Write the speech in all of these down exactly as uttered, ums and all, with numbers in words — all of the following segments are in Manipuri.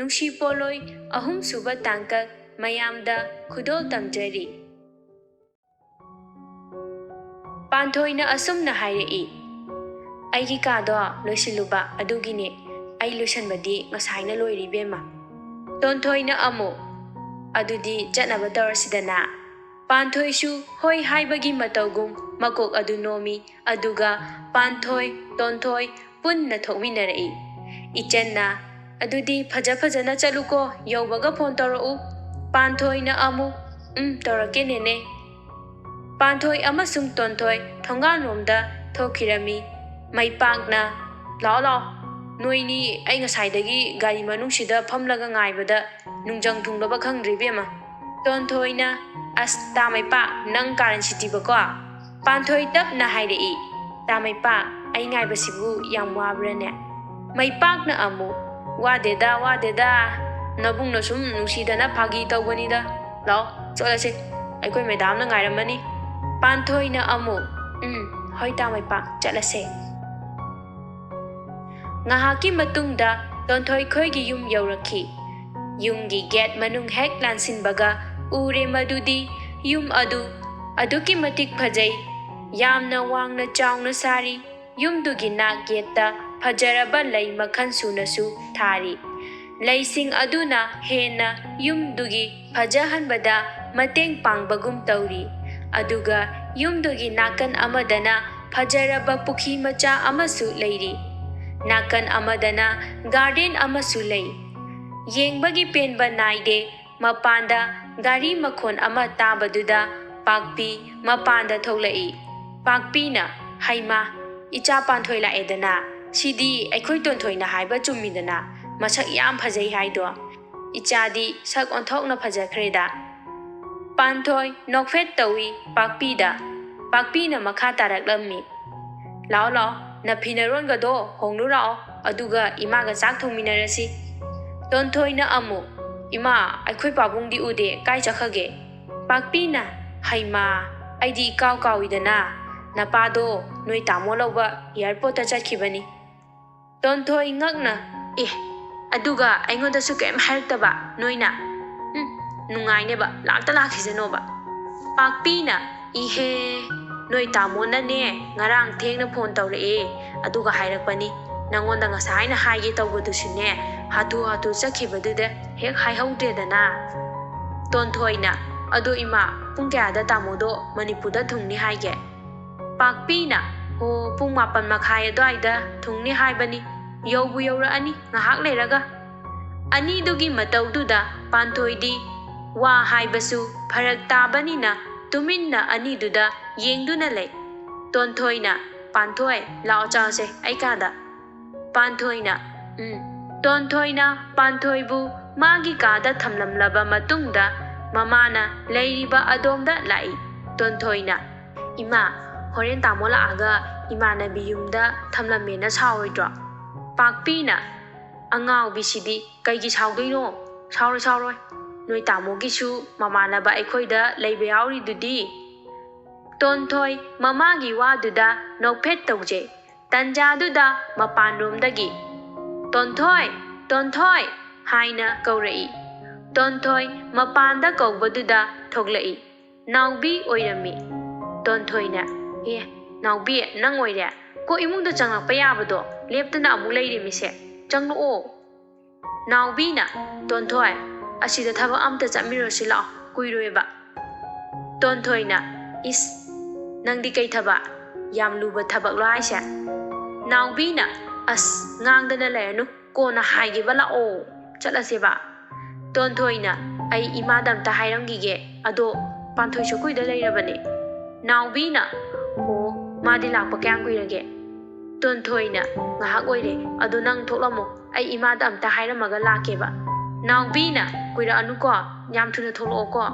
ꯅꯨꯡꯁꯤ ꯄꯣꯂꯣꯏ ꯑꯍꯨꯝꯁꯨꯕ ꯇꯥꯡꯀꯛ ꯃꯌꯥꯝꯗ ꯈꯨꯗꯣꯜ ꯇꯝꯖꯔꯤ꯫ ꯄꯥꯟꯊꯣꯏꯅ ꯑꯁꯨꯝꯅ ꯍꯥꯏꯔꯛꯏ, "ꯑꯩꯒꯤ ꯀꯥꯗꯣ ꯂꯣꯏꯁꯤꯜꯂꯨꯕ ꯑꯗꯨꯒꯤꯅꯦ, ꯑꯩ ꯂꯣꯏꯁꯟꯕꯗꯤ ꯉꯁꯥꯏꯅ ꯂꯣꯏꯔꯦ ꯏꯕꯦꯝꯃ꯫" ꯇꯣꯟꯊꯣꯏꯅ ꯑꯃꯨꯛ, "ꯑꯗꯨꯗꯤ ꯆꯠꯅꯕ ꯇꯧꯔꯁꯤꯗꯅ꯫" ꯄꯥꯟꯊꯣꯏꯁꯨ ꯍꯣꯏ ꯍꯥꯏꯕꯒꯤ ꯃꯇꯧꯒꯨꯝ ꯃꯀꯣꯛ ꯑꯗꯨ ꯅꯣꯝꯃꯤ, ꯑꯗꯨꯒ ꯄꯥꯟꯊꯣꯏ, ꯇꯣꯟꯊꯣꯏ ꯄꯨꯟꯅ ꯊꯣꯛꯃꯤꯟꯅꯔꯛꯏ꯫ ꯏꯆꯟꯅ, "ꯑꯗꯨꯗꯤ ꯐꯖ ꯐꯖꯅ ꯆꯠꯂꯨꯀꯣ, ꯌꯧꯕꯒ ꯐꯣꯟ ꯇꯧꯔꯛꯎ꯫" ꯄꯥꯟꯊꯣꯏꯅ ꯑꯃꯨꯛ, "ꯎꯝ, ꯇꯧꯔꯛꯀꯦ ꯅꯦꯅꯦ꯫" ꯄꯥꯟꯊꯣꯏ ꯑꯃꯁꯨꯡ ꯇꯣꯟꯊꯣꯏ ꯊꯣꯡꯒꯥꯟꯂꯣꯝꯗ ꯊꯣꯛꯈꯤꯔꯝꯃꯤ꯫ ꯃꯩꯄꯥꯛꯅ, "ꯂꯥꯛꯑꯣ, ꯂꯥꯛꯑꯣ꯫ ꯅꯣꯏꯅꯤ ꯑꯩ ꯉꯁꯥꯏꯗꯒꯤ ꯒꯥꯔꯤ ꯃꯅꯨꯡꯁꯤꯗ ꯐꯝꯂꯒ ꯉꯥꯏꯕꯗ ꯅꯨꯡꯖꯪ ꯊꯨꯡꯂꯕ ꯈꯪꯗ꯭ꯔꯦ ꯏꯕꯦꯝꯃ꯫" ꯇꯣꯟꯊꯣꯏꯅ, "ꯑꯁ, ꯇꯥ ꯃꯩꯄꯥꯛ, ꯅꯪ ꯀꯥꯔꯟ ꯁꯤꯇꯤꯕꯀꯣ꯫" ꯄꯥꯟꯊꯣꯏ ꯇꯞꯅ ꯍꯥꯏꯔꯛꯏ, "ꯇꯥ ꯃꯩꯄꯥꯛ, ꯑꯩ ꯉꯥꯏꯕꯁꯤꯕꯨ ꯌꯥꯝ ꯋꯥꯕ꯭ꯔꯥꯅꯦ?" ꯃꯩꯄꯥꯛꯅ ꯑꯃꯨꯛ, "ꯋꯥꯗꯦꯗ, ꯋꯥꯗꯦꯗ꯫ ꯅꯕꯨꯡꯅ ꯁꯨꯝ ꯅꯨꯡꯁꯤꯗꯅ ꯐꯥꯒꯤ ꯇꯧꯕꯅꯤꯗ꯫ ꯂꯥꯛꯑꯣ, ꯆꯠꯂꯁꯦ꯫ ꯑꯩꯈꯣꯏ ꯃꯦꯗꯥꯝꯅ ꯉꯥꯏꯔꯝꯃꯅꯤ꯫" ꯄꯥꯟꯊꯣꯏꯅ ꯑꯃꯨꯛ, "ꯎꯝ, ꯍꯣꯏ ꯇꯥ ꯃꯩꯄꯥꯛ, ꯆꯠꯂꯁꯦ꯫" ꯉꯥꯏꯍꯥꯛꯀꯤ ꯃꯇꯨꯡꯗ ꯇꯣꯟꯊꯣꯏ ꯈꯣꯏꯒꯤ ꯌꯨꯝ ꯌꯧꯔꯛꯈꯤ꯫ ꯌꯨꯝꯒꯤ ꯒꯦꯠ ꯃꯅꯨꯡ ꯍꯦꯛ ꯂꯥꯟꯁꯤꯟꯕꯒ ꯎꯔꯦ ꯃꯗꯨꯗꯤ ꯌꯨꯝ ꯑꯗꯨ ꯑꯗꯨꯛꯀꯤ ꯃꯇꯤꯛ ꯐꯖꯩ꯫ ꯌꯥꯝꯅ ꯋꯥꯡꯅ ꯆꯥꯎꯅ ꯁꯥꯔꯤ꯫ ꯌꯨꯝꯗꯨꯒꯤ ꯅꯥꯛ ꯌꯦꯠꯇ ꯐꯖꯔꯕ ꯂꯩ ꯃꯈꯜ ꯁꯨꯅꯁꯨ ꯊꯥꯔꯤ꯫ ꯂꯩꯁꯤꯡ ꯑꯗꯨꯅ ꯍꯦꯟꯅ ꯌꯨꯝꯗꯨꯒꯤ ꯐꯖꯍꯟꯕꯗ ꯃꯇꯦꯡ ꯄꯥꯡꯕꯒꯨꯝ ꯇꯧꯔꯤ꯫ ꯑꯗꯨꯒ ꯌꯨꯝꯗꯨꯒꯤ ꯅꯥꯀꯟ ꯑꯃꯗꯅ ꯐꯖꯔꯕ ꯄꯨꯈ꯭ꯔꯤ ꯃꯆꯥ ꯑꯃꯁꯨ ꯂꯩꯔꯤ꯫ ꯅꯥꯀꯟ ꯑꯃꯗꯅ ꯒꯥꯔꯗꯦꯟ ꯑꯃꯁꯨ ꯂꯩ꯫ ꯌꯦꯡꯕꯒꯤ ꯄꯦꯟꯕ ꯅꯥꯏꯗꯦ꯫ ꯃꯄꯥꯟꯗ ꯒꯥꯔꯤ ꯃꯈꯣꯟ ꯑꯃ ꯇꯥꯕꯗꯨꯗ ꯄꯥꯛꯄꯤ ꯃꯄꯥꯟꯗ ꯊꯣꯛꯂꯛꯏ꯫ ꯄꯥꯛꯄꯤꯅ, "ꯍꯩꯃꯥ, ꯏꯆꯥ ꯄꯥꯟꯊꯣꯏ ꯂꯥꯛꯑꯦꯗꯅ꯫ ꯁꯤꯗꯤ ꯑꯩꯈꯣꯏ ꯇꯣꯟꯊꯣꯏꯅ ꯍꯥꯏꯕ ꯆꯨꯝꯃꯤꯗꯅ꯫ ꯃꯁꯛ ꯌꯥꯝ ꯐꯖꯩ ꯍꯥꯏꯗꯣ꯫ ꯏꯆꯥꯗꯤ ꯁꯛ ꯑꯣꯟꯊꯣꯛꯅ ꯐꯖꯈ꯭ꯔꯦꯗ꯫" ꯄꯥꯟꯊꯣꯏ ꯅꯣꯛꯐꯦꯠ ꯇꯧꯏ ꯄꯥꯛꯄꯤꯗ꯫ ꯄꯥꯛꯄꯤꯅ ꯃꯈꯥ ꯇꯥꯔꯛꯂꯝꯃꯤ, "ꯂꯥꯛꯑꯣ, ꯂꯥꯛꯑꯣ, ꯅꯐꯤ ꯅꯔꯣꯟꯒꯗꯣ ꯍꯣꯡꯂꯨ ꯂꯥꯛꯑꯣ, ꯑꯗꯨꯒ ꯏꯃꯥꯒ ꯆꯥꯛ ꯊꯣꯡꯃꯤꯟꯅꯔꯁꯤ꯫" ꯇꯣꯟꯊꯣꯏꯅ ꯑꯃꯨꯛ, "ꯏꯃꯥ, ꯑꯩꯈꯣꯏ ꯄꯥꯕꯨꯡꯗꯤ ꯎꯗꯦ, ꯀꯥꯏ ꯆꯠꯈꯒꯦ?" ꯄꯥꯛꯄꯤꯅ, "ꯍꯩꯃꯥ, ꯑꯩꯗꯤ ꯏꯀꯥꯎ ꯀꯥꯎꯏꯗꯅ, ꯅꯄꯥꯗꯣ ꯅꯣꯏ ꯇꯥꯃꯣ ꯂꯧꯕ ꯑꯦꯌꯥꯔꯄꯣꯔꯠꯇ ꯆꯠꯈꯤꯕꯅꯤ꯫" ꯇꯣꯟꯊꯣꯏ ꯉꯛꯅ, "ꯑꯦ, ꯑꯗꯨꯒ ꯑꯩꯉꯣꯟꯗꯁꯨ ꯀꯩꯝ ꯍꯥꯏꯔꯛꯇꯕ ꯅꯣꯏꯅ꯫ ꯎꯝ, ꯅꯨꯡꯉꯥꯏꯅꯦꯕ, ꯂꯥꯛꯇ ꯂꯥꯛꯈꯤꯁꯅꯣꯕ꯫ ꯄꯥꯛꯄꯤꯅ, "ꯏꯍꯦ, ꯅꯣꯏ ꯇꯥꯃꯣꯅꯅꯦ ꯉꯔꯥꯡ ꯊꯦꯡꯅ ꯐꯣꯟ ꯇꯧꯔꯛꯑꯦ, ꯑꯗꯨꯒ ꯍꯥꯏꯔꯛꯄꯅꯤ꯫ ꯅꯪꯉꯣꯟꯗ ꯉꯁꯥꯏꯅ ꯍꯥꯏꯒꯦ ꯇꯧꯕꯗꯨꯁꯨꯅꯦ, ꯍꯥꯊꯨ ꯍꯥꯊꯨ ꯆꯠꯈꯤꯕꯗꯨꯗ ꯍꯦꯛ ꯍꯥꯏꯍꯧꯗ꯭ꯔꯦꯗꯅ꯫" ꯇꯣꯟꯊꯣꯏꯅ, "ꯑꯗꯣ ꯏꯃꯥ, ꯄꯨꯡ ꯀꯌꯥꯗ ꯇꯥꯃꯣꯗꯣ ꯃꯅꯤꯄꯨꯔꯗ ꯊꯨꯡꯅꯤ ꯍꯥꯏꯒꯦ?" ꯄꯥꯛꯄꯤꯅ, "ꯑꯣ, ꯄꯨꯡ ꯃꯥꯄꯟ ꯃꯈꯥꯏ ꯑꯗꯨꯋꯥꯏꯗ ꯊꯨꯡꯅꯤ ꯍꯥꯏꯕꯅꯤ꯫ ꯌꯧꯕꯨ ꯌꯧꯔꯛꯑꯅꯤ ꯉꯥꯏꯍꯥꯛ ꯂꯩꯔꯒ꯫" ꯑꯅꯤꯗꯨꯒꯤ ꯃꯇꯧꯗꯨꯗ ꯄꯥꯟꯊꯣꯏꯗꯤ ꯋꯥ ꯍꯥꯏꯕꯁꯨ ꯐꯔꯛ ꯇꯥꯕꯅꯤꯅ ꯇꯨꯃꯤꯟꯅ ꯑꯅꯤꯗꯨꯗ ꯌꯦꯡꯗꯨꯅ ꯂꯩ꯫ ꯇꯣꯟꯊꯣꯏꯅ, "ꯄꯥꯟꯊꯣꯏ, ꯂꯥꯛꯑꯣ ꯆꯥꯁꯦ ꯑꯩ ꯀꯥꯗ꯫" ꯄꯥꯟꯊꯣꯏꯅ, "ꯎꯝ꯫" ꯇꯣꯟꯊꯣꯏꯅ ꯄꯥꯟꯊꯣꯏꯕꯨ ꯃꯥꯒꯤ ꯀꯥꯗ ꯊꯝꯂꯝꯂꯕ ꯃꯇꯨꯡꯗ ꯃꯃꯥꯅ ꯂꯩꯔꯤꯕ ꯑꯗꯣꯝꯗ ꯂꯥꯛꯏ꯫ ꯇꯣꯟꯊꯣꯏꯅ, "ꯏꯃꯥ, ꯍꯣꯔꯦꯟ ꯇꯥꯃꯣ ꯂꯥꯛꯑꯒ ꯏꯃꯥꯟꯅꯕꯤ ꯌꯨꯝꯗ ꯊꯝꯂꯝꯃꯦꯅ ꯁꯥꯎꯔꯣꯏꯗ꯭ꯔꯣ?" ꯄꯥꯛꯄꯤꯅ, "ꯑꯉꯥꯎꯕꯤꯁꯤꯗꯤ ꯀꯩꯒꯤ ꯁꯥꯎꯗꯣꯏꯅꯣ? ꯁꯥꯎꯔꯣꯏ, ꯁꯥꯎꯔꯣꯏ꯫ ꯅꯣꯏ ꯇꯥꯃꯣꯒꯤꯁꯨ ꯃꯃꯥꯟꯅꯕ ꯑꯩꯈꯣꯏꯗ ꯂꯩꯕ ꯌꯥꯎꯔꯤꯗꯨꯗꯤ꯫" ꯇꯣꯟꯊꯣꯏ ꯃꯃꯥꯒꯤ ꯋꯥꯗꯨꯗ ꯅꯣꯛꯐꯦꯠ ꯇꯧꯖꯩ꯫ ꯇꯟꯖꯥꯗꯨꯗ ꯃꯄꯥꯟꯂꯣꯝꯗꯒꯤ, "ꯇꯣꯟꯊꯣꯏ! ꯇꯣꯟꯊꯣꯏ!" ꯍꯥꯏꯅ ꯀꯧꯔꯛꯏ꯫ ꯇꯣꯟꯊꯣꯏ ꯃꯄꯥꯟꯗ ꯀꯧꯕꯗꯨꯗ ꯊꯣꯛꯂꯛꯏ꯫ ꯅꯥꯎꯕꯤ ꯑꯣꯏꯔꯝꯃꯤ꯫ ꯇꯣꯟꯊꯣꯏꯅ, "ꯑꯦ, ꯅꯥꯎꯕꯤ, ꯅꯪ ꯑꯣꯏꯔꯦ? ꯀꯣ ꯏꯃꯨꯡꯗ ꯆꯪꯂꯛꯄ ꯌꯥꯕꯗꯣ? ꯂꯦꯞꯇꯅ ꯑꯃꯨꯛ ꯂꯩꯔꯤꯃꯤꯁꯦ꯫ ꯆꯪꯂꯛꯑꯣ꯫" ꯅꯥꯎꯕꯤꯅ, "ꯇꯣꯟꯊꯣꯏ, ꯑꯁꯤꯗ ꯊꯕꯛ ꯑꯝꯇ ꯆꯠꯃꯤꯟꯅꯔꯨꯁꯤ ꯂꯥꯛꯑꯣ, ꯀꯨꯏꯔꯣꯏꯕ꯫" ꯇꯣꯟꯊꯣꯏꯅ, "ꯏꯁ, ꯅꯪꯗꯤ ꯀꯩ ꯊꯕꯛ? ꯌꯥꯝ ꯂꯨꯕ ꯊꯕꯛꯂꯣ ꯍꯥꯏꯁꯦ?" ꯅꯥꯎꯕꯤꯅ, "ꯑꯁ, ꯉꯥꯡꯗꯅ ꯂꯩꯔꯅꯨ, ꯀꯣꯟꯅ ꯍꯥꯏꯒꯦꯕ, ꯂꯥꯛꯑꯣ, ꯆꯠꯂꯁꯦꯕ꯫" ꯇꯣꯟꯊꯣꯏꯅ, "ꯑꯩ ꯏꯃꯥꯗ ꯑꯝꯇ ꯍꯥꯏꯔꯝꯈꯤꯒꯦ, ꯑꯗꯣ ꯄꯥꯟꯊꯣꯏꯁꯨ ꯑꯩꯈꯣꯏꯗ ꯂꯩꯔꯕꯅꯦ꯫" ꯅꯥꯎꯕꯤꯅ, "ꯑꯣ, ꯃꯥꯗꯤ ꯂꯥꯛꯄ ꯀꯌꯥꯝ ꯀꯨꯏꯔꯒꯦ?" ꯇꯣꯟꯊꯣꯏꯅ, "ꯉꯥꯏꯍꯥꯛ ꯑꯣꯏꯔꯦ, ꯑꯗꯣ ꯅꯪ ꯊꯣꯛꯂꯝꯃꯣ, ꯑꯩ ꯏꯃꯥꯗ ꯑꯝꯇ ꯍꯥꯏꯔꯝꯃꯒ ꯂꯥꯛꯀꯦꯕ꯫" ꯅꯥꯎꯕꯤꯅ, "ꯀꯨꯏꯔꯛꯑꯅꯨꯀꯣ, ꯌꯥꯝ ꯊꯨꯅ ꯊꯣꯛꯂꯛꯑꯣꯀꯣ꯫"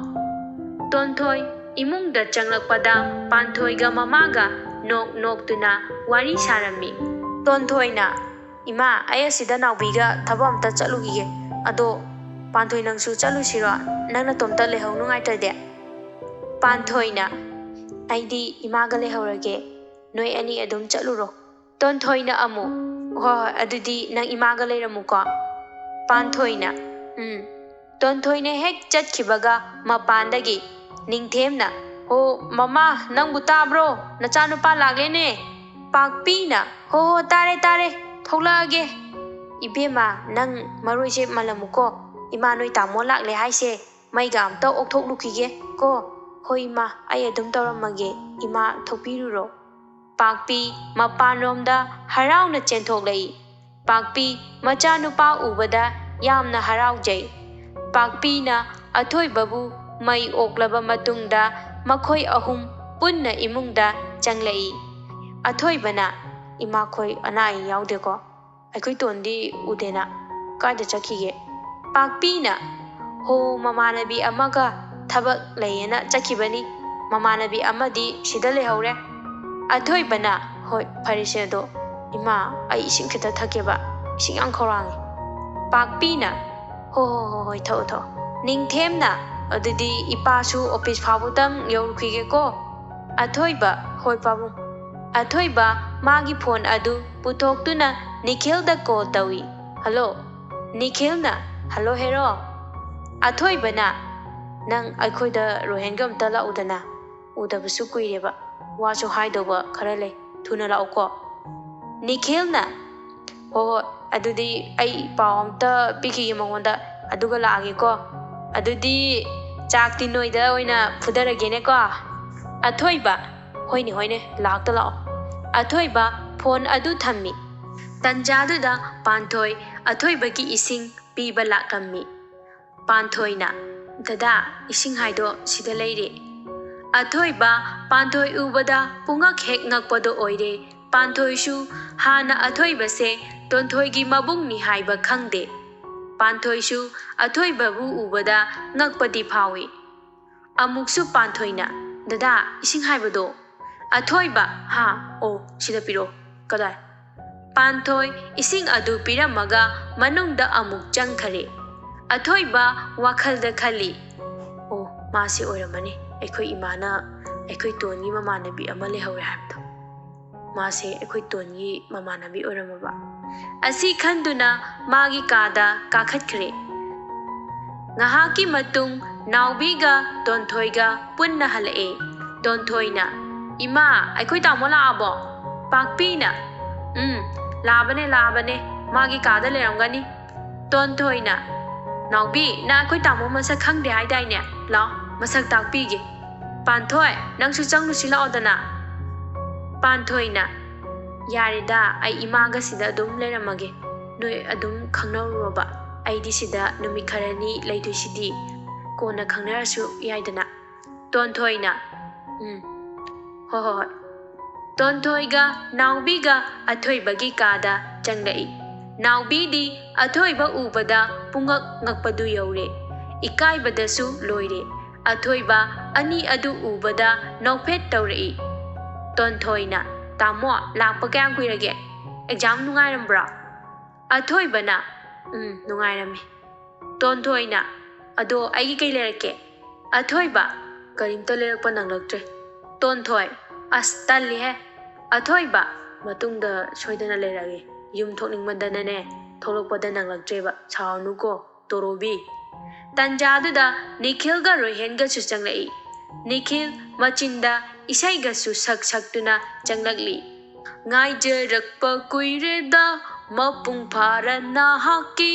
ꯇꯣꯟꯊꯣꯏ ꯏꯃꯨꯡꯗ ꯆꯪꯂꯛꯄꯗ ꯄꯥꯟꯊꯣꯏꯒ ꯃꯃꯥꯒ ꯅꯣꯛ ꯅꯣꯛꯇꯨꯅ ꯋꯥꯔꯤ ꯁꯥꯔꯝꯃꯤ꯫ ꯇꯣꯟꯊꯣꯏꯅ, "ꯏꯃꯥ, ꯑꯩ ꯑꯁꯤꯗ ꯅꯥꯎꯕꯤꯒ ꯊꯕꯛ ꯑꯝꯇ ꯆꯠꯂꯨꯈꯤꯒꯦ꯫ ꯑꯗꯣ ꯄꯥꯟꯊꯣꯏ, ꯅꯪꯁꯨ ꯆꯠꯂꯨꯁꯤꯔꯣ? ꯅꯪ ꯅꯇꯣꯝꯇ ꯂꯩꯍꯧ ꯅꯨꯡꯉꯥꯏꯇ꯭ꯔꯗꯤ꯫" ꯄꯥꯟꯊꯣꯏꯅ, "ꯑꯩꯗꯤ ꯏꯃꯥꯒ ꯂꯩꯍꯧꯔꯒꯦ, ꯅꯣꯏ ꯑꯅꯤ ꯑꯗꯨꯝ ꯆꯠꯂꯨꯔꯣ꯫" ꯇꯣꯟꯊꯣꯏꯅ ꯑꯃꯨꯛ, "ꯍꯣꯏ, ꯍꯣꯏ, ꯑꯗꯨꯗꯤ ꯅꯪ ꯏꯃꯥꯒ ꯂꯩꯔꯝꯃꯨꯀꯣ꯫" ꯄꯥꯟꯊꯣꯏꯅ, "ꯎꯝ"꯫ ꯇꯣꯟꯊꯣꯏꯅ ꯍꯦꯛ ꯆꯠꯈꯤꯕꯒ ꯃꯄꯥꯟꯗꯒꯤ ꯅꯤꯡꯊꯦꯝꯅ, "ꯍꯣ, ꯃꯃꯥ, ꯅꯪꯕꯨ ꯇꯥꯕ꯭ꯔꯣ? ꯅꯆꯥꯅꯨꯄꯥ ꯂꯥꯛꯂꯦꯅꯦ!" ꯄꯥꯛꯄꯤꯅ, "ꯍꯣ, ꯍꯣ, ꯇꯥꯔꯦ, ꯇꯥꯔꯦ, ꯊꯣꯛꯂꯛꯑꯒꯦ꯫ ꯏꯕꯦꯝꯃ, ꯅꯪ ꯃꯔꯣꯏꯁꯦ ꯃꯜꯂꯝꯃꯨꯀꯣ꯫ ꯏꯃꯥ, ꯅꯣꯏ ꯇꯥꯃꯣ ꯂꯥꯛꯂꯦ ꯍꯥꯏꯁꯦ, ꯃꯩꯒ ꯑꯝꯇ ꯑꯣꯛꯊꯣꯛꯂꯨꯈꯤꯒꯦ ꯀꯣ꯫" "ꯍꯣꯏ, ꯏꯃꯥ, ꯑꯩ ꯑꯗꯨꯝ ꯇꯧꯔꯝꯃꯒꯦ꯫ ꯏꯃꯥ, ꯊꯣꯛꯄꯤꯔꯨꯔꯣ꯫" ꯄꯥꯛꯄꯤ ꯃꯄꯥꯟꯂꯣꯝꯗ ꯍꯔꯥꯎꯅ ꯆꯦꯟꯊꯣꯛꯂꯛꯏ꯫ ꯄꯥꯛꯄꯤ ꯃꯆꯥꯅꯨꯄꯥ ꯎꯕꯗ ꯌꯥꯝꯅ ꯍꯔꯥꯎꯖꯩ꯫ ꯄꯥꯛꯄꯤꯅ ꯑꯊꯣꯏꯕꯕꯨ ꯃꯩ ꯑꯣꯛꯂꯕ ꯃꯇꯨꯡꯗ ꯃꯈꯣꯏ ꯑꯍꯨꯝ ꯄꯨꯟꯅ ꯏꯃꯨꯡꯗ ꯆꯪꯂꯛꯏ꯫ ꯑꯊꯣꯏꯕꯅ, "ꯏꯃꯥꯈꯣꯏ ꯑꯅꯥ ꯑꯌꯦꯛ ꯌꯥꯎꯗꯦꯀꯣ? ꯑꯩꯈꯣꯏ ꯇꯣꯟꯗꯤ ꯎꯗꯦꯅ꯫ ꯀꯥꯏꯗ ꯆꯠꯈꯤꯒꯦ?" ꯄꯥꯛꯄꯤꯅ, "ꯍꯣ, ꯃꯃꯥꯟꯅꯕꯤ ꯑꯃꯒ ꯊꯕꯛ ꯂꯩꯌꯦꯅ ꯆꯠꯈꯤꯕꯅꯤ꯫ ꯃꯃꯥꯟꯅꯕꯤ ꯑꯃꯗꯤ ꯁꯤꯗ ꯂꯩꯍꯧꯔꯦ꯫" ꯑꯊꯣꯏꯕꯅ, "ꯍꯣꯏ, ꯐꯔꯦꯁꯦ ꯑꯗꯣ꯫ ꯏꯃꯥ, ꯑꯩ ꯏꯁꯤꯡ ꯈꯤꯇ ꯊꯛꯀꯦꯕ꯫ ꯏꯁꯤꯡ ꯌꯥꯝ ꯈꯧꯔꯥꯡꯉꯤ꯫" ꯄꯥꯛꯄꯤꯅ, "ꯍꯣ, ꯍꯣ, ꯍꯣ, ꯍꯣꯏ, ꯊꯛꯑꯣ, ꯊꯛꯑꯣ꯫" ꯅꯤꯡꯊꯦꯝꯅ, "ꯑꯗꯨꯗꯤ ꯏꯄꯥꯁꯨ ꯑꯣꯐꯤꯁ ꯐꯥꯎꯕꯇꯪ ꯌꯧꯔꯨꯈꯤꯒꯦꯀꯣ꯫" ꯑꯊꯣꯏꯕ, "ꯍꯣꯏ, ꯄꯥꯕꯨꯡ꯫" ꯑꯊꯣꯏꯕ ꯃꯥꯒꯤ ꯐꯣꯟ ꯑꯗꯨ ꯄꯨꯊꯣꯛꯇꯨꯅ ꯅꯤꯈꯤꯜꯗ ꯀꯣꯜ ꯇꯧꯏ꯫ "ꯍꯜꯂꯣ꯫" ꯅꯤꯈꯤꯜꯅ, "ꯍꯜꯂꯣ, ꯍꯦꯔꯣ꯫" ꯑꯊꯣꯏꯕꯅ, "ꯅꯪ ꯑꯩꯈꯣꯏꯗ ꯔꯣꯍꯦꯟꯒ ꯑꯝꯇ ꯂꯥꯛꯎꯗꯅ꯫ ꯎꯗꯕꯁꯨ ꯀꯨꯏꯔꯦꯕ꯫ ꯋꯥꯁꯨ ꯍꯥꯏꯗꯧꯕ ꯈꯔ ꯂꯩ꯫ ꯊꯨꯅ ꯂꯥꯛꯎꯀꯣ꯫" ꯅꯤꯈꯤꯜꯅ, "ꯍꯣ, ꯍꯣꯏ, ꯑꯗꯨꯗꯤ ꯑꯩ ꯄꯥꯎ ꯑꯝꯇ ꯄꯤꯈꯤꯒꯦ ꯃꯉꯣꯟꯗ, ꯑꯗꯨꯒ ꯂꯥꯛꯑꯒꯦꯀꯣ꯫ ꯑꯗꯨꯗꯤ ꯆꯥꯛꯇꯤ ꯅꯣꯏꯗ ꯑꯣꯏꯅ ꯐꯨꯊꯔꯒꯦꯅꯦꯀꯣ꯫" ꯑꯊꯣꯏꯕ, "ꯍꯣꯏꯅꯦ, ꯍꯣꯏꯅꯦ, ꯂꯥꯛꯇ ꯂꯥꯛꯑꯣ꯫" ꯑꯊꯣꯏꯕ ꯐꯣꯟ ꯑꯗꯨ ꯊꯝꯃꯤ꯫ ꯇꯟꯖꯥꯗꯨꯗ ꯄꯥꯟꯊꯣꯏ ꯑꯊꯣꯏꯕꯒꯤ ꯏꯁꯤꯡ ꯄꯤꯕ ꯂꯥꯛꯂꯝꯃꯤ꯫ ꯄꯥꯟꯊꯣꯏꯅ, "ꯗꯗꯥ, ꯏꯁꯤꯡ ꯍꯥꯏꯗꯣ ꯁꯤꯗ ꯂꯩꯔꯦ꯫" ꯑꯊꯣꯏꯕ ꯄꯥꯟꯊꯣꯏ ꯎꯕꯗ ꯄꯨꯡꯉꯛ ꯍꯦꯛ ꯉꯛꯄꯗꯣ ꯑꯣꯏꯔꯦ꯫ ꯄꯥꯟꯊꯣꯏꯁꯨ ꯍꯥꯟꯅ ꯑꯊꯣꯏꯕꯁꯦ ꯇꯣꯟꯊꯣꯏꯒꯤ ꯃꯕꯨꯡꯅꯤ ꯍꯥꯏꯕ ꯈꯪꯗꯦ꯫ ꯄꯥꯟꯊꯣꯏꯁꯨ ꯑꯊꯣꯏꯕꯕꯨ ꯎꯕꯗ ꯉꯛꯄꯗꯤ ꯐꯥꯎꯏ꯫ ꯑꯃꯨꯛꯁꯨ ꯄꯥꯟꯊꯣꯏꯅ, "ꯗꯗꯥ, ꯏꯁꯤꯡ ꯍꯥꯏꯕꯗꯣ꯫" ꯑꯊꯣꯏꯕ, "ꯍꯥ? ꯑꯣ, ꯁꯤꯗ ꯄꯤꯔꯛꯑꯣ꯫ ꯀꯗꯥꯏ?" ꯄꯥꯟꯊꯣꯏ ꯏꯁꯤꯡ ꯑꯗꯨ ꯄꯤꯔꯝꯃꯒ ꯃꯅꯨꯡꯗ ꯑꯃꯨꯛ ꯆꯪꯈꯔꯦ꯫ ꯑꯊꯣꯏꯕ ꯋꯥꯈꯜꯗ ꯈꯜꯂꯤ, "ꯑꯣ, ꯃꯥꯁꯤ ꯑꯣꯏꯔꯝꯃꯅꯤ, ꯑꯩꯈꯣꯏ ꯏꯃꯥꯅ ꯑꯩꯈꯣꯏ ꯇꯣꯟꯒꯤ ꯃꯃꯥꯟꯅꯕꯤ ꯑꯃ ꯂꯩꯍꯧꯔꯦ ꯍꯥꯏꯕꯗꯣ꯫" ꯃꯥꯁꯦ ꯑꯩꯈꯣꯏ ꯇꯣꯟꯒꯤ ꯃꯃꯥꯟꯅꯕꯤ ꯑꯣꯏꯔꯝꯃꯕ꯫ ꯑꯁꯤ ꯈꯟꯗꯨꯅ ꯃꯥꯒꯤ ꯀꯥꯗ ꯀꯥꯈꯠꯈ꯭ꯔꯦ꯫ ꯉꯥꯏꯍꯥꯛꯀꯤ ꯃꯇꯨꯡ ꯅꯥꯎꯕꯤꯒ ꯇꯣꯟꯊꯣꯏꯒ ꯄꯨꯟꯅ ꯍꯜꯂꯛꯑꯦ꯫ ꯇꯣꯟꯊꯣꯏꯅ, "ꯏꯃꯥ, ꯑꯩꯈꯣꯏ ꯇꯥꯃꯣ ꯂꯥꯛꯑꯕꯣ?" ꯄꯥꯛꯄꯤꯅ, "ꯎꯝ, ꯂꯥꯛꯑꯕꯅꯦ, ꯂꯥꯛꯑꯕꯅꯦ꯫ ꯃꯥꯒꯤ ꯀꯥꯗ ꯂꯩꯔꯝꯒꯅꯤ꯫" ꯇꯣꯟꯊꯣꯏꯅ, "ꯅꯥꯎꯕꯤ, ꯅꯪ ꯑꯩꯈꯣꯏ ꯇꯥꯃꯣ ꯃꯁꯛ ꯈꯪꯗꯦ ꯍꯥꯏꯗꯥꯏꯅꯦ? ꯂꯥꯛꯑꯣ, ꯃꯁꯛ ꯇꯥꯛꯄꯤꯒꯦ꯫ ꯄꯥꯟꯊꯣꯏ, ꯅꯪꯁꯨ ꯆꯪꯉꯨꯁꯤ ꯂꯥꯛꯑꯣꯗꯅ꯫" ꯄꯥꯟꯊꯣꯏꯅ, "ꯌꯥꯔꯦꯗ, ꯑꯩ ꯏꯃꯥꯒ ꯁꯤꯗ ꯑꯗꯨꯝ ꯂꯩꯔꯝꯃꯒꯦ꯫ ꯅꯣꯏ ꯑꯗꯨꯝ ꯈꯪꯅꯔꯨꯔꯣꯕ꯫ ꯑꯩꯗꯤ ꯁꯤꯗ ꯅꯨꯃꯤꯠ ꯈꯔꯅꯤ ꯂꯩꯗꯣꯏꯁꯤꯗꯤ꯫ ꯀꯣꯟꯅ ꯈꯪꯅꯔꯁꯨ ꯌꯥꯏꯗꯅ꯫" ꯇꯣꯟꯊꯣꯏꯅ, "ꯎꯝ, ꯍꯣꯏ, ꯍꯣꯏ, ꯍꯣꯏ꯫" ꯇꯣꯟꯊꯣꯏꯒ ꯅꯥꯎꯕꯤꯒ ꯑꯊꯣꯏꯕꯒꯤ ꯀꯥꯗ ꯆꯪꯂꯛꯏ꯫ ꯅꯥꯎꯕꯤꯗꯤ ꯑꯊꯣꯏꯕ ꯎꯕꯗ ꯄꯨꯡꯉꯛ ꯉꯛꯄꯗꯨ ꯌꯧꯔꯦ꯫ ꯏꯀꯥꯏꯕꯗꯁꯨ ꯂꯣꯏꯔꯦ꯫ ꯑꯊꯣꯏꯕ ꯑꯅꯤ ꯑꯗꯨ ꯎꯕꯗ ꯅꯣꯛꯐꯦꯠ ꯇꯧꯔꯛꯏ꯫ ꯇꯣꯟꯊꯣꯏꯅ, "ꯇꯥꯃꯣ, ꯂꯥꯛꯄ ꯀꯌꯥꯝ ꯀꯨꯏꯔꯒꯦ? ꯑꯦꯛꯖꯥꯝ ꯅꯨꯡꯉꯥꯏꯔꯝꯕ꯭ꯔꯣ?" ꯑꯊꯣꯏꯕꯅ, "ꯎꯝ, ꯅꯨꯡꯉꯥꯏꯔꯝꯃꯤ꯫" ꯇꯣꯟꯊꯣꯏꯅ, "ꯑꯗꯣ ꯑꯩꯒꯤ ꯀꯩ ꯂꯩꯔꯛꯀꯦ?" ꯑꯊꯣꯏꯕ, "ꯀꯔꯤꯝꯇ ꯂꯩꯔꯛꯄ ꯅꯪꯂꯛꯇ꯭ꯔꯦ꯫" ꯇꯣꯟꯊꯣꯏ, "ꯑꯁ, ꯇꯜꯂꯤꯍꯦ꯫" ꯑꯊꯣꯏꯕ, "ꯃꯇꯨꯡꯗ ꯁꯣꯏꯗꯅ ꯂꯩꯔꯛꯑꯒꯦ꯫ ꯌꯨꯝ ꯊꯣꯛꯅꯤꯡꯃꯟꯗꯅꯅꯦ, ꯊꯣꯛꯂꯛꯄꯗ ꯅꯪꯂꯛꯇ꯭ꯔꯦꯕ꯫ ꯁꯥꯎꯔꯅꯨꯀꯣ, ꯇꯣꯔꯣꯕꯤ꯫" ꯇꯟꯖꯥꯗꯨꯗ ꯅꯤꯈꯤꯜꯒ ꯔꯣꯍꯦꯟꯒꯁꯨ ꯆꯪꯂꯛꯏ꯫ ꯅꯤꯈꯤꯜ ꯃꯆꯤꯟꯗ ꯏꯁꯩꯒꯁꯨ ꯁꯛ ꯁꯛꯇꯨꯅ ꯆꯪꯂꯛꯂꯤ꯫ "ꯉꯥꯏꯖꯔꯛꯄ ꯀꯨꯏꯔꯦꯗ, ꯃꯄꯨꯡ ꯐꯥꯔ ꯅꯍꯥꯛꯀꯤ,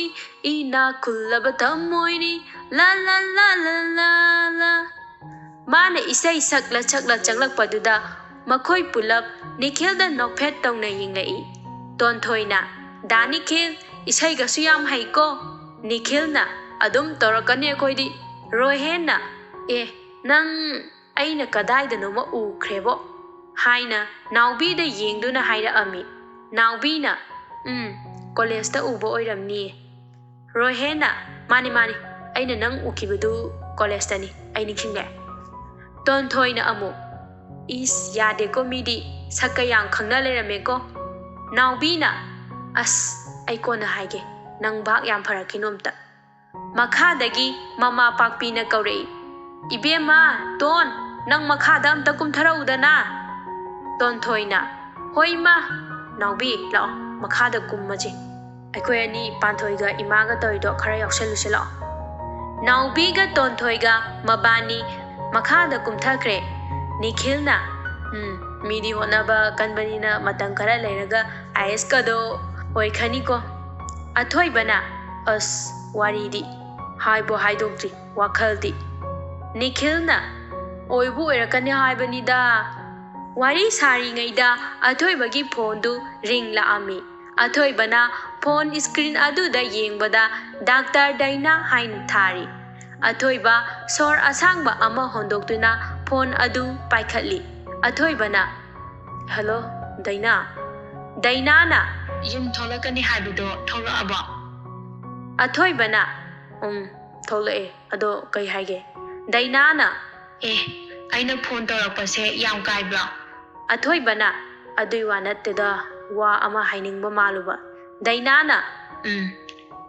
ꯏꯅꯥꯛ ꯈꯨꯜꯂꯕ ꯊꯃꯣꯏꯅꯤ, ꯂꯥ ꯂꯥ ꯂꯥ ꯂꯥ ꯂꯥ ꯂꯥ꯫" ꯃꯥꯅ ꯏꯁꯩ ꯁꯛꯂ ꯁꯛꯂ ꯆꯪꯂꯛꯄꯗꯨꯗ ꯃꯈꯣꯏ ꯄꯨꯂꯞ ꯅꯤꯈꯤꯜꯗ ꯅꯣꯛꯐꯦꯠ ꯇꯧꯅ ꯌꯦꯡꯂꯛꯏ꯫ ꯇꯣꯟꯊꯣꯏꯅ, "ꯗꯥ ꯅꯤꯈꯤꯜ, ꯏꯁꯩꯒꯁꯨ ꯌꯥꯝ ꯍꯩꯀꯣ꯫" ꯅꯤꯈꯤꯜꯅ, "ꯑꯗꯨꯝ ꯇꯧꯔꯛꯀꯅꯤ ꯑꯩꯈꯣꯏꯗꯤ꯫" ꯔꯣꯍꯦꯟꯅ, "ꯑꯦ, ꯅꯪ ꯑꯩꯅ ꯀꯗꯥꯏꯗꯅꯣꯃ ꯎꯈ꯭ꯔꯦꯕꯣ" ꯍꯥꯏꯅ ꯅꯥꯎꯕꯤꯗ ꯌꯦꯡꯗꯨꯅ ꯍꯥꯏꯔꯛꯑꯝꯃꯤ꯫ ꯅꯥꯎꯕꯤꯅ, "ꯎꯝ, ꯀꯣꯂꯦꯖꯇ ꯎꯕ ꯑꯣꯏꯔꯝꯅꯤꯌꯦ꯫" ꯔꯣꯍꯦꯟꯅ, "ꯃꯥꯅꯤ, ꯃꯥꯅꯤ, ꯑꯩꯅ ꯅꯪ ꯎꯈꯤꯕꯗꯨ ꯀꯣꯂꯦꯖꯇꯅꯤ, ꯑꯩ ꯅꯤꯡꯁꯤꯡꯂꯦ꯫" ꯇꯣꯟꯊꯣꯏꯅ ꯑꯃꯨꯛ, "ꯏꯁ, ꯌꯥꯗꯦꯀꯣ, ꯃꯤꯗꯤ ꯁꯛꯀ ꯌꯥꯝ ꯈꯪꯅ ꯂꯩꯔꯝꯃꯦꯀꯣ꯫" ꯅꯥꯎꯕꯤꯅ, "ꯑꯁ, ꯑꯩ ꯀꯣꯟꯅ ꯍꯥꯏꯒꯦ, ꯅꯪ ꯚꯥꯞ ꯌꯥꯝ ꯐꯔꯛꯈꯤꯅꯨ ꯑꯝꯇ꯫" ꯃꯈꯥꯗꯒꯤ ꯃꯃꯥ ꯄꯥꯛꯄꯤꯅ ꯀꯧꯔꯛꯏ, "ꯏꯕꯦꯝꯃ, ꯇꯣꯟ, ꯅꯪ ꯃꯈꯥꯗ ꯑꯝꯇ ꯀꯨꯝꯊꯔꯛꯎꯗꯅ꯫" ꯇꯣꯟꯊꯣꯏꯅ, "ꯍꯣꯏ ꯏꯃꯥ, ꯅꯥꯎꯕꯤ, ꯂꯥꯛꯑꯣ, ꯃꯈꯥꯗ ꯀꯨꯝꯃꯁꯤ꯫ ꯑꯩꯈꯣꯏ ꯑꯅꯤ, ꯄꯥꯟꯊꯣꯏꯒ ꯏꯃꯥꯒ ꯇꯧꯔꯤꯗꯣ ꯈꯔ ꯌꯥꯎꯁꯜꯂꯨꯁꯤ, ꯂꯥꯛꯑꯣ꯫" ꯅꯥꯎꯕꯤꯒ ꯇꯣꯟꯊꯣꯏꯒ ꯃꯕꯥꯅꯤ ꯃꯈꯥꯗ ꯀꯨꯝꯊꯈ꯭ꯔꯦ꯫ ꯅꯤꯈꯤꯜꯅ, "ꯎꯝ, ꯃꯤꯗꯤ ꯍꯣꯠꯅꯕ ꯀꯟꯕꯅꯤꯅ ꯃꯇꯝ ꯈꯔ ꯂꯩꯔꯒ ꯑꯥꯏ ꯑꯦꯁ ꯀꯗꯣ ꯑꯣꯏꯈ꯭ꯔꯅꯤꯀꯣ꯫" ꯑꯊꯣꯏꯕꯅ, "ꯑꯁ, ꯋꯥꯔꯤꯗꯤ ꯍꯥꯏꯕꯨ ꯍꯥꯏꯗꯣꯛꯇ꯭ꯔꯤ, ꯋꯥꯈꯜꯗꯤ꯫" ꯅꯤꯈꯤꯜꯅ, "ꯑꯣꯏꯕꯨ ꯑꯣꯏꯔꯛꯀꯅꯤ ꯍꯥꯏꯕꯅꯤꯗ꯫" ꯋꯥꯔꯤ ꯁꯥꯔꯤꯉꯩꯗ ꯑꯊꯣꯏꯕꯒꯤ ꯐꯣꯟꯗꯨ ꯔꯤꯡ ꯂꯥꯛꯑꯝꯃꯤ꯫ ꯑꯊꯣꯏꯕꯅ ꯐꯣꯟ ꯁ꯭ꯀ꯭ꯔꯤꯟ ꯑꯗꯨꯗ ꯌꯦꯡꯕꯗ ꯗꯥꯛꯇꯔ ꯗꯥꯏꯅꯥ ꯍꯥꯏꯅ ꯊꯥꯔꯤ꯫ ꯑꯊꯣꯏꯕ ꯁꯣꯔ ꯑꯁꯥꯡꯕ ꯑꯃ ꯍꯣꯟꯗꯣꯛꯇꯨꯅ ꯐꯣꯟ ꯑꯗꯨ ꯄꯥꯏꯈꯠꯂꯤ꯫ ꯑꯊꯣꯏꯕꯅ, "ꯍꯦꯜꯂꯣ, ꯗꯥꯏꯅꯥ?" ꯗꯥꯏꯅꯥꯅ, "ꯌꯨꯝ ꯊꯣꯛꯂꯛꯀꯅꯤ ꯍꯥꯏꯕꯗꯣ ꯊꯣꯛꯂꯛꯑꯕꯣ?" ꯑꯊꯣꯏꯕꯅ, "ꯎꯝ, ꯊꯣꯛꯂꯛꯑꯦ꯫ ꯑꯗꯣ ꯀꯩ ꯍꯥꯏꯒꯦ?" ꯗꯥꯏꯅꯥꯅ, "ꯑꯦ, ꯑꯩꯅ ꯐꯣꯟ ꯇꯧꯔꯛꯄꯁꯦ ꯌꯥꯝ ꯀꯥꯏꯕ꯭ꯔꯣ?" ꯑꯊꯣꯏꯕꯅ, "ꯑꯗꯨꯏ ꯋꯥ ꯅꯠꯇꯦꯗ, ꯋꯥ ꯑꯃ ꯍꯥꯏꯅꯤꯡꯕ ꯃꯥꯜꯂꯨꯕ꯫" ꯗꯥꯏꯅꯥꯅ, "ꯎꯝ,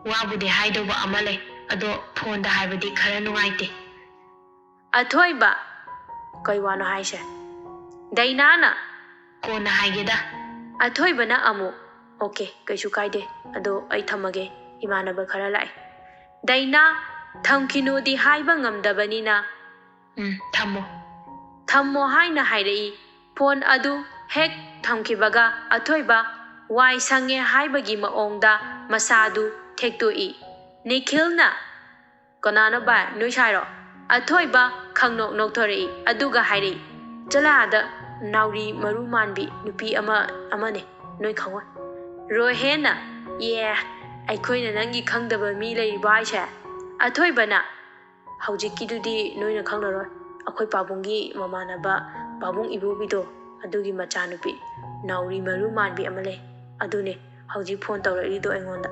ꯋꯥꯕꯨꯗꯤ ꯍꯥꯏꯗꯧꯕ ꯑꯃ ꯂꯩ, ꯑꯗꯣ ꯐꯣꯟꯗ ꯍꯥꯏꯕꯗꯤ ꯈꯔ ꯅꯨꯡꯉꯥꯏꯇꯦ꯫" ꯑꯊꯣꯏꯕ, "ꯀꯩ ꯋꯥꯅꯣ ꯍꯥꯏꯁꯦ?" ꯗꯥꯏꯅꯥꯅ, "ꯀꯣꯟꯅ ꯍꯥꯏꯒꯦꯗ꯫" ꯑꯊꯣꯏꯕꯅ ꯑꯃꯨꯛ, "ꯑꯣꯀꯦ, ꯀꯩꯁꯨ ꯀꯥꯏꯗꯦ, ꯑꯗꯣ ꯑꯩ ꯊꯝꯃꯒꯦ, ꯏꯃꯥꯟꯅꯕ ꯈꯔ ꯂꯥꯛꯑꯦ꯫" ꯗꯥꯏꯅꯥ ꯊꯝꯈꯤꯅꯨꯗꯤ ꯍꯥꯏꯕ ꯉꯝꯗꯕꯅꯤꯅ, "ꯎꯝ, ꯊꯝꯃꯣ, ꯊꯝꯃꯣ" ꯍꯥꯏꯅ ꯍꯥꯏꯔꯛꯏ꯫ ꯐꯣꯟ ꯑꯗꯨ ꯍꯦꯛ ꯊꯝꯈꯤꯕꯒ ꯑꯊꯣꯏꯕ ꯋꯥꯏ ꯁꯪꯉꯦ ꯍꯥꯏꯕꯒꯤ ꯃꯑꯣꯡꯗ ꯃꯁꯥꯗꯨ ꯊꯦꯛꯇꯣꯛꯏ꯫ ꯅꯤꯈꯤꯜꯅ, "ꯀꯅꯥꯅꯣ ꯚꯥꯏ, ꯅꯣꯏ ꯁꯥꯏꯔꯣ?" ꯑꯊꯣꯏꯕ ꯈꯪꯅꯣꯛ ꯅꯣꯛꯊꯣꯔꯛꯏ, ꯑꯗꯨꯒ ꯍꯥꯏꯔꯛꯏ, "ꯆꯠꯂ ꯑꯥꯗ, ꯅꯥꯎꯔꯤ ꯃꯔꯨ ꯃꯥꯟꯕꯤ ꯅꯨꯄꯤ ꯑꯃ, ꯑꯃꯅꯦ, ꯅꯣꯏ ꯈꯪꯉꯣꯏ꯫" ꯔꯣꯍꯦꯟꯅ, "ꯑꯦ, ꯑꯩꯈꯣꯏꯅ ꯅꯪꯒꯤ ꯈꯪꯗꯕ ꯃꯤ ꯂꯩꯔꯤꯕꯣ ꯍꯥꯏꯁꯦ?" ꯑꯊꯣꯏꯕꯅ, "ꯍꯧꯖꯤꯛꯀꯤꯗꯨꯗꯤ ꯅꯣꯏꯅ ꯈꯪꯂꯔꯣꯏ, ꯑꯩꯈꯣꯏ ꯄꯥꯕꯨꯡꯒꯤ ꯃꯃꯥꯟꯅꯕ ꯄꯥꯕꯨꯡ ꯏꯕꯣꯕꯤꯗꯣ, ꯑꯗꯨꯒꯤ ꯃꯆꯥꯅꯨꯄꯤ ꯅꯥꯎꯔꯤ ꯃꯔꯨ ꯃꯥꯟꯕꯤ ꯑꯃ ꯂꯩ, ꯑꯗꯨꯅꯦ ꯍꯧꯖꯤꯛ ꯐꯣꯟ ꯇꯧꯔꯛꯏꯗꯣ ꯑꯩꯉꯣꯟꯗ꯫"